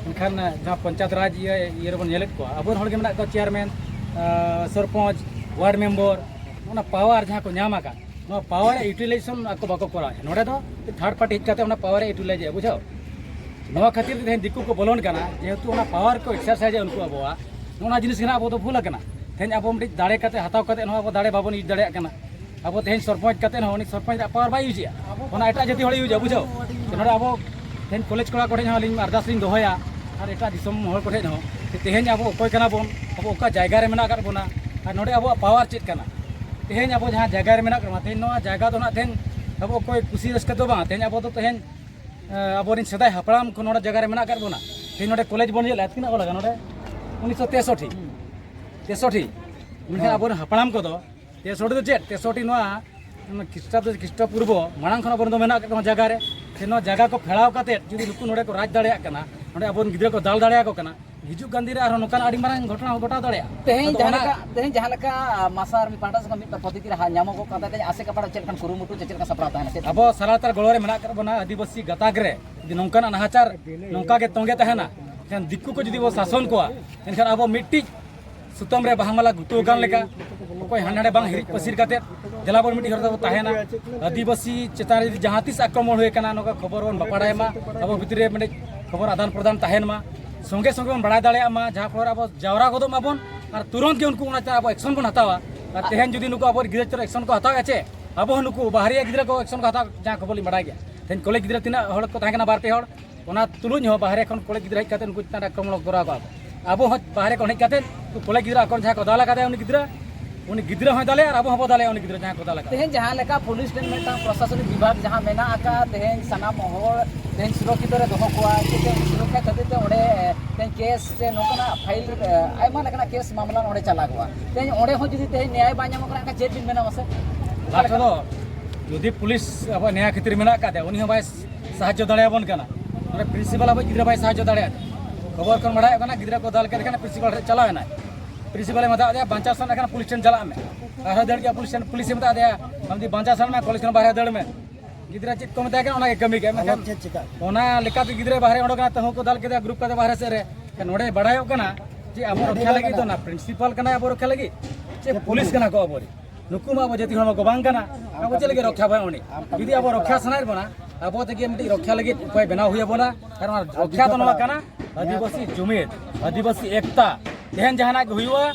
ᱢᱮᱱᱠᱷᱟᱱ ᱡᱟᱦᱟᱸ ᱯᱚᱧᱪᱟᱭᱮᱛ ᱨᱟᱡᱽ ᱤᱭᱟᱹ, ᱤᱭᱟᱹ ᱨᱮᱵᱚᱱ ᱧᱮᱞᱮᱫ ᱠᱚᱣᱟ, ᱟᱵᱚᱨᱮᱱ ᱦᱚᱲ ᱜᱮ ᱢᱮᱱᱟᱜ ᱠᱚᱣᱟ ᱪᱮᱭᱟᱨᱢᱮᱱ, ᱥᱚᱨᱯᱚᱧᱪ, ᱣᱟᱨᱰ ᱢᱮᱢᱵᱚᱨ, ᱚᱱᱟ ᱯᱟᱣᱟᱨ ᱡᱟᱦᱟᱸ ᱠᱚ ᱧᱟᱢ ᱟᱠᱟᱫ, ᱱᱚᱣᱟ ᱯᱟᱣᱟᱨ ᱨᱮᱭᱟᱜ ᱤᱭᱩᱴᱤᱞᱟᱭᱡᱮᱥᱚᱱ ᱟᱠᱚ ᱵᱟᱠᱚ ᱠᱚᱨᱟᱣᱮᱫᱼᱟ᱾ ᱱᱚᱰᱮ ᱫᱚ ᱛᱷᱟᱨᱰ ᱯᱟᱨᱴᱤ ᱦᱮᱡ ᱠᱟᱛᱮ ᱚᱱᱟ ᱯᱟᱣᱟᱨ ᱨᱮᱭᱟᱜ ᱤᱭᱩᱴᱤᱞᱟᱭᱡᱮᱫᱼᱟ, ᱵᱩᱡᱷᱟᱹᱣ᱾ ᱱᱚᱣᱟ ᱠᱷᱟᱹᱛᱤᱨ ᱛᱮ ᱛᱮᱦᱮᱧ ᱫᱤᱠᱩ ᱠᱚ ᱵᱚᱞᱚᱱ ᱠᱟᱱᱟ, ᱡᱮᱦᱮᱛᱩ ᱚᱱᱟ ᱯᱟᱣᱟᱨ ᱠᱚ ᱮᱠᱥᱟᱨᱥᱟᱭᱤᱡᱟ ᱩᱱᱠᱩ ᱟᱵᱚᱣᱟᱜ, ᱱᱚᱜᱼᱚ ᱱᱚᱣᱟ ᱡᱤᱱᱤᱥ ᱜᱮ ᱱᱟᱜ ᱟᱵᱚ ᱫᱚ ᱵᱷᱩᱞ ᱟᱠᱟᱱᱟ᱾ ᱛᱮᱦᱮᱧ ᱟᱵᱚ ᱢᱤᱫᱴᱤᱡ ᱫᱟᱲᱮ ᱠᱟᱛᱮ ᱦᱟᱛᱟᱣ ᱠᱟᱛᱮ ᱦᱚᱸ ᱟᱵᱚ ᱫᱟᱲᱮ ᱵᱟᱵᱚᱱ ᱤᱭᱩᱡᱽ ᱫᱟᱲᱮᱭᱟᱜ ᱠᱟᱱᱟ᱾ ᱟᱵᱚ ᱛᱮᱦᱮᱧ ᱥᱚᱨᱯᱚᱧᱪ ᱠᱟᱛᱮ ᱦᱚᱸ ᱩᱱᱤ ᱥᱚᱨᱯᱚᱧᱪ ᱨᱮᱭᱟᱜ ᱯᱟᱣᱟᱨ ᱵᱟᱭ ᱤᱭᱩᱡᱽ ᱮᱫᱼᱟ, ᱚᱱᱟ ᱮᱴᱟᱜ ᱡᱟᱹᱛᱤ ᱦᱚᱲᱮ ᱤᱭᱩᱡᱽ ᱮᱫᱼᱟ, ᱵᱩᱡᱷᱟᱹᱣ᱾ ᱛᱚ ᱱᱚᱰᱮ ᱟᱵᱚ ᱛᱮᱦᱮᱧ ᱠᱚᱞᱮᱡᱽ ᱠᱚᱲᱟ ᱠᱚᱴᱷᱮᱱ ᱦᱚᱸ ᱟᱹᱞᱤᱧ ᱟᱨᱫᱟᱥ ᱞᱤᱧ ᱫᱚᱦᱚᱭᱟ, ᱟᱨ ᱮᱴᱟᱜ ᱫᱤᱥᱚᱢ ᱦᱚᱲ ᱠᱚᱴᱷᱮᱱ ᱦᱚᱸ, ᱡᱮ ᱛᱮᱦᱮᱧ ᱟᱵᱚ ᱚᱠᱚᱭ ᱠᱟᱱᱟ ᱵᱚᱱ, ᱟᱵᱚ ᱚᱠᱟ ᱡᱟᱭᱜᱟ ᱨᱮ ᱢᱮᱱᱟᱜ ᱟᱠᱟᱫ ᱵᱚᱱᱟ, ᱟᱨ ᱱᱚᱰᱮ ᱟᱵᱚᱣᱟᱜ ᱯᱟᱣᱟᱨ ᱪᱮᱫ ᱠᱟᱱᱟ᱾ ᱛᱮᱦᱮᱧ ᱟᱵᱚ ᱡᱟᱦᱟᱸ ᱡᱟᱭᱜᱟ ᱨᱮ ᱢᱮᱱᱟᱜ ᱟᱠᱟᱫ ᱵᱚᱱᱟ, ᱛᱮᱦᱮᱧ ᱱᱚᱣᱟ ᱡᱟᱭᱜᱟ ᱫᱚ ᱱᱟᱜ ᱛᱮᱦᱮᱧ ᱟᱵᱚ ᱚᱠᱚᱭ ᱠᱩᱥᱤ ᱨᱟᱹᱥᱠᱟᱹ ᱫᱚ ᱵᱟᱝ, ᱛᱮᱦᱮᱧ ᱟᱵᱚ ᱫᱚ ᱛᱮᱦᱮᱧ, ᱮ, ᱟᱵᱚᱨᱮᱱ ᱥᱮᱫᱟᱭ ᱦᱟᱯᱲᱟᱢ ᱠᱷᱚᱱ ᱱᱚᱰᱮ ᱡᱟᱭᱜᱟ ᱨᱮ ᱢᱮᱱᱟᱜ ᱟᱠᱟᱫ ᱵᱚᱱᱟ᱾ ᱛᱮᱦᱮᱧ ᱱᱚᱰᱮ ᱠᱚᱞᱮᱡᱽ ᱵᱚᱱ ᱧᱮᱞᱮᱫᱼᱟ, ᱛᱤᱱᱟᱹᱜ ᱠᱚ ᱞᱟᱜᱟᱜᱼᱟ ᱱᱚᱰᱮ? ᱩᱱᱤᱥᱥᱚ ᱛᱮᱥᱚᱴᱴᱤ, ᱛᱮᱥᱚᱴᱴᱤ᱾ ᱢᱮᱱᱠᱷᱟᱱ ᱦᱮᱸ᱾ ᱟᱵᱚᱨᱮᱱ ᱦᱟᱯᱲᱟᱢ ᱠᱚᱫᱚ ᱛᱮᱥᱚᱴᱴᱤ ᱫᱚ ᱪᱮᱫ? ᱛᱮᱥᱚᱴᱴᱤ ᱱᱚᱣᱟ, ᱱᱚᱣᱟ ᱠᱷᱨᱤᱥᱴᱟᱵᱫᱚ, ᱠᱷᱨᱤᱥᱴᱚ ᱯᱩᱨᱵᱚ ᱢᱟᱲᱟᱝ ᱠᱷᱚᱱ ᱟᱵᱚᱨᱮᱱ ᱫᱚ ᱢᱮᱱᱟᱜ ᱟᱠᱟᱫ ᱱᱚᱣᱟ ᱡᱟᱭᱜᱟ ᱨᱮ᱾ ᱥᱮ ᱱᱚᱣᱟ ᱡᱟᱭᱜᱟ ᱠᱚ ᱯᱷᱮᱲᱟᱣ ᱠᱟᱛᱮᱫ ᱡᱩᱫᱤ ᱱᱩᱠᱩ ᱱᱚᱰᱮ ᱠᱚ ᱨᱟᱡᱽ ᱫᱟᱲᱮᱭᱟᱜ ᱠᱟᱱᱟ, ᱱᱚᱰᱮ ᱟᱵᱚᱨᱮᱱ ᱜᱤᱫᱽᱨᱟᱹ ᱠᱚ ᱫᱟᱞ ᱫᱟᱲᱮᱭᱟᱠᱚ ᱠᱟᱱᱟ, ᱦᱤᱡᱩᱜ ᱠᱟᱱ ᱫᱤᱱ ᱨᱮ ᱟᱨᱦᱚᱸ ᱱᱚᱝᱠᱟᱱ ᱟᱹᱰᱤ ᱢᱟᱨᱟᱝ ᱜᱷᱚᱴᱚᱱᱟ ᱦᱚᱸ ᱜᱷᱚᱴᱟᱣ ᱫᱟᱲᱮᱭᱟᱜᱼᱟ᱾ ᱛᱮᱦᱮᱧ ᱟᱫᱚ ᱡᱟᱦᱟᱸ ᱚᱱᱟ ᱞᱮᱠᱟ, ᱛᱮᱦᱮᱧ ᱡᱟᱦᱟᱸ ᱞᱮᱠᱟ, ᱟ, ᱢᱟᱥᱟ ᱟᱨᱢᱤ ᱯᱟᱦᱴᱟ ᱥᱮᱫ ᱠᱷᱚᱱ ᱢᱤᱫ ᱵᱟᱨ ᱯᱨᱚᱛᱤᱠᱨᱤᱭᱟ ᱦᱟ-, ᱧᱟᱢᱚᱜᱚᱜ ᱠᱟᱱ ᱛᱟᱦᱮᱸ, ᱛᱮᱦᱮᱧ ᱟᱥᱮᱠᱟ ᱯᱟᱦᱴᱟ ᱪᱮᱫ ᱞᱮᱠᱟᱱ ᱠᱩᱨᱩᱢᱩᱴᱩ ᱪᱮ ᱪᱮᱫ ᱞᱮᱠᱟ ᱥᱟᱯᱲᱟᱣ ᱛᱟᱦᱮᱱᱟ? ᱪᱮᱫ ᱟᱵᱚ ᱥᱟᱞᱟᱛᱟᱨ ᱜᱚᱲᱚ ᱨᱮ ᱢᱮᱱᱟᱜ ᱟᱠᱟᱫ ᱵᱚᱱᱟ ᱟᱹᱫᱤᱵᱟᱹᱥᱤ ᱜᱟᱛᱟᱠ ᱨᱮ᱾ ᱡᱩᱫᱤ ᱱᱚᱝᱠᱟᱱᱟᱜ ᱱᱟᱦᱟᱪᱟᱨ, ᱱᱚᱝᱠᱟ ᱜᱮ ᱛᱚᱸᱜᱮ ᱛᱟᱦᱮᱱᱟ, ᱮᱱᱠᱷᱟᱱ ᱫᱤᱠᱩ ᱠᱚ ᱡᱩᱫᱤ ᱵᱚ ᱥᱟᱥᱚᱱ ᱠᱚᱣᱟ, ᱮᱱᱠᱷᱟᱱ ᱟᱵᱚ ᱢᱤᱫᱴᱤᱡ ᱥᱩᱛᱟᱹᱢ ᱨᱮ ᱵᱟᱦᱟ ᱢᱟᱞᱟ ᱜᱩᱛᱩ ᱟᱠᱟᱱ ᱞᱮᱠᱟ, ᱚᱠᱚᱭ ᱦᱟᱸᱰᱮ ᱱᱟᱰᱮ ᱵᱟᱝ ᱦᱤᱨᱤᱡ ᱯᱟᱹᱥᱤᱨ ᱠᱟᱛᱮᱫ ᱫᱮᱞᱟ ᱵᱚᱱ ᱢᱤᱫᱴᱤᱡ ᱦᱚᱲ ᱛᱮᱵᱚ ᱛᱟᱦᱮᱱᱟ᱾ ᱟᱹᱫᱤᱵᱟᱹᱥᱤ ᱪᱮᱛᱟᱱ ᱨᱮ ᱡᱩᱫᱤ ᱡᱟᱦᱟᱸ ᱛᱤᱥ ᱟᱠᱨᱚᱢᱚᱬ ᱦᱩᱭ ᱟᱠᱟᱱᱟ, ᱱᱚᱝᱠᱟ ᱠᱷᱚᱵᱚᱨ ᱵᱚᱱ ᱵᱟᱲᱟᱭ ᱢᱟ, ᱟᱵᱚ ᱵᱷᱤᱛᱨᱤ ᱨᱮ ᱢᱤᱫᱴᱤᱡ ᱠᱷᱚᱵᱚᱨ ᱟᱫᱟᱱ ᱯᱨᱚᱫᱟᱱ ᱛᱟᱦᱮᱱ ᱢᱟ, ᱥᱚᱸᱜᱮ ᱥᱚᱸᱜᱮ ᱵᱚᱱ ᱵᱟᱲᱟᱭ ᱫᱟᱲᱮᱭᱟᱜ ᱢᱟ, ᱡᱟᱦᱟᱸ ᱯᱷᱚᱞᱚ ᱨᱮ ᱟᱵᱚ ᱡᱟᱣᱨᱟ ᱜᱚᱫᱚᱜ ᱢᱟᱵᱚᱱ ᱟᱨ ᱛᱩᱨᱚᱱᱛ ᱜᱮ ᱩᱱᱠᱩ ᱚᱱᱟ ᱪᱮᱛᱟᱱ ᱟᱵᱚ ᱮᱠᱥᱚᱱ ᱵᱚᱱ ᱦᱟᱛᱟᱣᱟ᱾ ᱟᱨ ᱛᱮᱦᱮᱧ ᱡᱩᱫᱤ ᱱᱩᱠᱩ ᱟᱵᱚ ᱜᱤᱫᱽᱨᱟᱹ ᱪᱮᱛᱟᱱ ᱨᱮ ᱮᱠᱥᱚᱱ ᱠᱚ ᱦᱟᱛᱟᱣᱮᱫᱼᱟ ᱪᱮ, ᱟᱵᱚ ᱦᱚᱸ ᱱᱩᱠᱩ ᱵᱟᱦᱨᱮ ᱜᱤᱫᱽᱨᱟᱹ ᱠᱚ ᱮᱠᱥᱚᱱ ᱠᱚ ᱦᱟᱛᱟᱣ, ᱡᱟᱦᱟᱸ ᱠᱷᱚᱵᱚᱨ ᱞᱤᱧ ᱵᱟᱲᱟᱭ ᱜᱮᱭᱟ᱾ ᱛᱮᱦᱮᱧ ᱠᱚᱞᱮᱡᱽ ᱜᱤᱫᱽᱨᱟᱹ ᱛᱤᱱᱟᱹᱜ ᱦᱚᱲ ᱠᱚ ᱛᱟᱦᱮᱸ ᱠᱟᱱᱟ, ᱵᱟᱨ ᱯᱮ ᱦᱚᱲ, ᱚᱱᱟ ᱛᱩᱞᱩᱡ ᱦᱚᱸ ᱵᱟᱦᱨᱮ ᱠᱷᱚᱱ ᱠᱚᱞᱮᱡᱽ ᱜᱤᱫᱽᱨᱟᱹ ᱦᱮᱡ ᱠᱟᱛᱮ ᱩᱱᱠᱩ ᱪᱮᱛᱟᱱ ᱨᱮ ᱟᱠᱨᱚᱢᱚᱬ ᱠᱚ ᱠᱚᱨᱟᱣ ᱠᱚᱣᱟ ᱠᱚ᱾ ᱟᱵᱚ ᱦᱚᱸ ᱵᱟᱦᱨᱮ ᱠᱷᱚᱱ ᱦᱮᱡ ᱠᱟᱛᱮ ᱩᱱᱠᱩ ᱠᱚᱞᱮᱡᱽ ᱜᱤᱫᱽᱨᱟᱹ ᱟᱠᱚ ᱡᱟᱦᱟᱸᱭ ᱠᱚ ᱫᱟᱞ ᱟᱠᱟᱫᱮᱭᱟ ᱩᱱᱤ ᱜᱤᱫᱽᱨᱟᱹ, ᱩᱱᱤ ᱜᱤᱫᱽᱨᱟᱹ ᱦᱚᱸᱭ ᱫᱟᱞᱮᱭᱟ ᱟᱨ ᱟᱵᱚ ᱦᱚᱸᱵᱚ ᱫᱟᱞᱮᱭᱟ ᱩᱱᱤ ᱜᱤᱫᱽᱨᱟᱹ ᱡᱟᱦᱟᱸᱭ ᱠᱚ ᱫᱟᱞ ᱟᱠᱟᱫᱮᱭᱟ᱾ ᱛᱮᱦᱮᱧ ᱡᱟᱦᱟᱸ ᱞᱮᱠᱟ ᱯᱩᱞᱤᱥ ᱴᱷᱮᱱ ᱢᱤᱫᱴᱟᱝ ᱯᱨᱚᱥᱟᱥᱚᱱᱤᱠ ᱵᱤᱵᱷᱟᱜᱽ ᱡᱟᱦᱟᱸ ᱢᱮᱱᱟᱜ ᱟᱠᱟᱫ, ᱛᱮᱦᱮᱧ ᱥᱟᱱᱟᱢ ᱦᱚᱲ ᱛᱮᱦᱮᱧ ᱥᱩᱨᱚᱠᱠᱷᱤᱛ ᱨᱮ ᱫᱚᱦᱚ ᱠᱚᱣᱟ, ᱪᱮᱫᱟᱜ ᱥᱩᱨᱚᱠᱠᱷᱟ ᱠᱷᱟᱹᱛᱤᱨ ᱛᱮ ᱚᱸᱰᱮ ᱛᱮᱦᱮᱧ ᱠᱮᱥ ᱥᱮ ᱱᱚᱝᱠᱟᱱᱟᱜ ᱯᱷᱟᱭᱤᱞ, ᱟᱭᱢᱟ ᱞᱮᱠᱟᱱᱟᱜ ᱠᱮᱥ ᱢᱟᱢᱞᱟ ᱱᱚᱸᱰᱮ ᱪᱟᱞᱟᱜᱚᱜᱼᱟ᱾ ᱛᱮᱦᱮᱧ ᱚᱸᱰᱮ ᱦᱚᱸ ᱡᱩᱫᱤ ᱛᱮᱦᱮᱧ ᱱᱮᱭᱟᱭ ᱵᱟᱭ ᱧᱟᱢᱚᱜ ᱠᱟᱱᱟ, ᱮᱱᱠᱷᱟᱱ ᱪᱮᱫ ᱵᱤᱱ ᱢᱮᱱᱟ ᱢᱟᱥᱮ? ᱞᱟᱥᱴ ᱨᱮᱫᱚ ᱡᱩᱫᱤ ᱯᱩᱞᱤᱥ ᱟᱵᱚ ᱱᱮᱭᱟ ᱠᱷᱟᱹᱛᱤᱨ ᱢᱮᱱᱟᱜ ᱟᱠᱟᱫ ᱛᱟᱭᱟ, ᱩᱱᱤ ᱦᱚᱸ ᱵᱟᱭ ᱥᱟᱦᱟᱡᱽᱡᱚ ᱫᱟᱲᱮᱭᱟᱵᱚᱱ ᱠᱟᱱᱟ᱾ ᱱᱚᱰᱮ ᱯᱨᱤᱱᱥᱤᱯᱟᱞ ᱟᱵᱚ ᱜᱤᱫᱽᱨᱟᱹ ᱵᱟᱭ ᱥᱟᱦᱟᱡᱽᱡᱚ ᱫᱟᱲᱮᱭᱟᱜ ᱠᱟᱱᱟ᱾ ᱠᱷᱚᱵᱚᱨ ᱠᱷᱚᱱ ᱵᱟᱲᱟᱭᱚᱜ ᱠᱟᱱᱟ, ᱜᱤᱫᱽᱨᱟᱹ ᱠᱚ ᱫᱟᱞ ᱠᱮᱫ ᱠᱷᱟᱱ ᱯᱨᱤᱱᱥᱤᱯᱟᱞ ᱴᱷᱮᱱ ᱪᱟᱞᱟᱣ ᱮᱱᱟᱭ᱾ ᱯᱨᱤᱱᱥᱤᱯᱟᱞᱮ ᱢᱮᱛᱟᱫ ᱫᱮᱭᱟ, "ᱵᱟᱧᱪᱟᱣ ᱥᱟᱱᱟ ᱠᱷᱟᱱ ᱯᱩᱞᱤᱥ ᱴᱷᱮᱱ ᱪᱟᱞᱟᱜ ᱢᱮ᱾" ᱟᱨᱦᱚᱸ ᱫᱟᱹᱲ ᱠᱮᱫᱟ ᱯᱩᱞᱤᱥ ᱴᱷᱮᱱ, ᱯᱩᱞᱤᱥᱮ ᱢᱮᱛᱟᱫ ᱫᱮᱭᱟ, "ᱟᱢ ᱡᱩᱫᱤ ᱵᱟᱧᱪᱟᱣ ᱥᱟᱱᱟ ᱢᱮ, ᱠᱚᱞᱮᱡᱽ ᱠᱷᱚᱱ ᱵᱟᱦᱨᱮ ᱫᱟᱹᱲ ᱢᱮ᱾" ᱜᱤᱫᱽᱨᱟᱹ ᱪᱮᱫ ᱠᱚ ᱢᱮᱛᱟᱭ ᱠᱟᱱᱟ, ᱚᱱᱟ ᱜᱮ ᱠᱟᱹᱢᱤ ᱠᱮᱫ᱾ ᱢᱮᱱᱠᱷᱟᱱ ᱟᱵᱚ ᱪᱮᱫ ᱪᱤᱠᱟ? ᱚᱱᱟ ᱞᱮᱠᱟᱛᱮ ᱜᱤᱫᱽᱨᱟᱹ ᱵᱟᱦᱨᱮ ᱚᱰᱚᱠ ᱮᱱᱟ, ᱛᱟᱹᱦᱩ ᱠᱚ ᱫᱟᱞ ᱠᱮᱫᱟ, ᱜᱨᱩᱯ ᱠᱟᱛᱮ ᱵᱟᱦᱨᱮ ᱥᱮᱫ ᱨᱮ᱾ ᱱᱚᱰᱮ ᱵᱟᱲᱟᱭᱚᱜ ᱠᱟᱱᱟ, ᱡᱮ ᱟᱵᱚ ᱨᱚᱠᱷᱟ ᱞᱟᱹᱜᱤᱫ ᱫᱚ ᱚᱱᱟ ᱯᱨᱤᱱᱥᱤᱯᱟᱞ ᱠᱟᱱᱟᱭ ᱟᱵᱚ ᱨᱚᱠᱷᱟ ᱞᱟᱹᱜᱤᱫ, ᱪᱮ ᱯᱩᱞᱤᱥ ᱠᱟᱱᱟ ᱠᱚ ᱟᱵᱚᱨᱮᱱ? ᱱᱩᱠᱩ ᱢᱟ ᱟᱵᱚ ᱡᱟᱹᱛᱤ ᱦᱚᱲᱢᱚ ᱠᱚ ᱵᱟᱝ ᱠᱟᱱᱟ᱾ ᱟᱵᱚ ᱪᱮᱫ ᱞᱟᱹᱜᱤᱫ ᱨᱚᱠᱷᱟ ᱵᱚᱱᱟ ᱩᱱᱤ? ᱡᱩᱫᱤ ᱟᱵᱚ ᱨᱚᱠᱷᱟ ᱥᱟᱱᱟᱭᱮᱫ ᱵᱚᱱᱟ, ᱟᱵᱚ ᱛᱮᱜᱮ ᱢᱤᱫᱴᱤᱡ ᱨᱚᱠᱷᱟ ᱞᱟᱹᱜᱤᱫ ᱩᱯᱟᱹᱭ ᱵᱮᱱᱟᱣ ᱦᱩᱭ ᱟᱵᱚᱱᱟ᱾ ᱠᱟᱨᱚᱱ ᱨᱚᱠᱷᱟ ᱫᱚ ᱱᱚᱣᱟ ᱠᱟᱱᱟ, ᱟᱹᱫᱤᱵᱟᱹᱥᱤ ᱡᱩᱢᱤᱫ, ᱟᱹᱫᱤᱵᱟᱹᱥᱤ ᱮᱠᱛᱟ᱾ ᱛᱮᱦᱮᱧ ᱡᱟᱦᱟᱱᱟᱜ ᱜᱮ ᱦᱩᱭᱩᱜᱼᱟ,